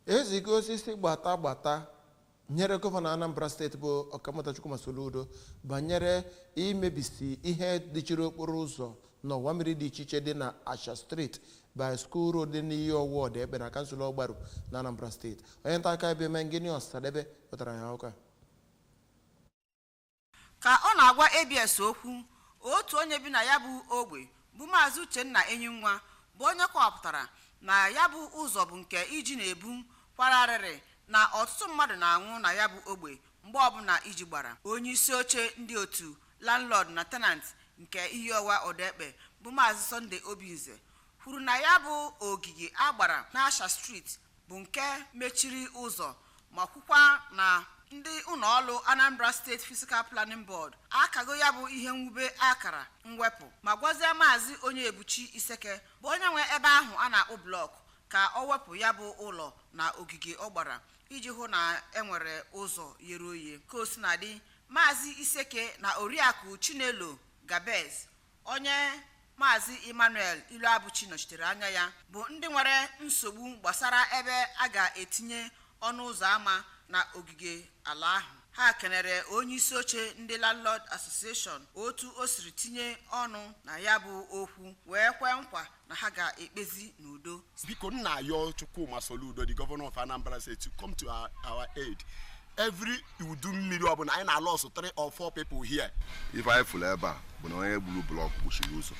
Eziga osisi gbata gbata nyere gọvanọ Anambra Steeti bụ Ọkammụta Chukwuma Soludo banyere imebisi ihe dịchiri okporo ụzọ n'ọwa mmiri dị iche iche dị na Asha Street by School Road dị n'iyi ọwụ Ọdaekpe na kansụl Ọgbaru na Anambra Steeti. Onye nta aka ebe Mengini Ọsadebe wetara ya akụkọ a. Ka ọ na-agwa ABS okwu, otu onye bi na ya bụ ogbe bụ Maazị Uchenna Enyinwa, bụ onye kọwapụtara na ya bụ ụzọ bụ nke iji na-ebu kwara arịrị na ọtụtụ mmadụ na-anwụ na ya bụ ogbe mgbe ọbụla iji gbara. Onye isi oche ndị otu landlord na tenant nke Iyi Ọwa Ọdaekpe bụ Maazị Sunday Obinze kwuru na ya bụ ogige agbara n'Asha Street bụ nke mechiri ụzọ, ma kwukwa na ndị ụlọọrụ Anambra State Physical Planning Board akago ya bụ ihe mwube akara mwepụ, ma gwazie Maazị Onyebuchi Iseke, bụ onye nwe ebe ahụ a na-akpụ block, ka ọ wepụ ya bụ ụlọ na ogige ọ gbara iji hụ na enwere ụzọ ghere oghe. Ka o sinadị, Maazị Iseke na Oriakụ Chinelo Gabez, onye Maazị Emmanuel Iluabuchi nọchitere anya ya, bụ ndị nwere nsogbu gbasara ebe a ga-etinye ọnụ ụzọ ámá na ogige ala ahụ. Ha kenere onye isi oche ndị Landlord Association otu o siri tinye ọnụ na ya bụ okwu, wee kwee nkwa na ha ga-ekpezi n'udo. Biko, nna ayọ Chukwuma Soludo, the governor of Anambra State, to come to our aid. Every udu mmiri ọbụla, anyị na-alọsụ three or four people here. Ife anyị fụrụ ebe a bụ na onye gburu block kpuchiri ụzọ,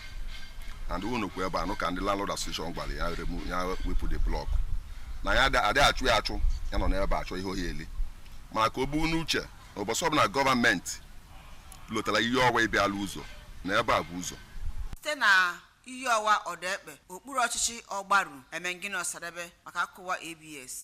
and unu kwu ebe a nụ ka ndị landlord association gwara ya ya wepụ the block, na ya adịghị achụ ya achụ, ya nọ n'ebe a achọ ihe ohi eli. Mana ka o buo n'uche na ụbọchị ọbụla gọọmenti lotara ihe ọwa ịbịala ụzọ na ebe a bụ ụzọ. Site na Iyi Ọwa Ọdaekpe, okpuru ọchịchị Ọgbaru, Emengini Ọsadebe maka akụwa ABS.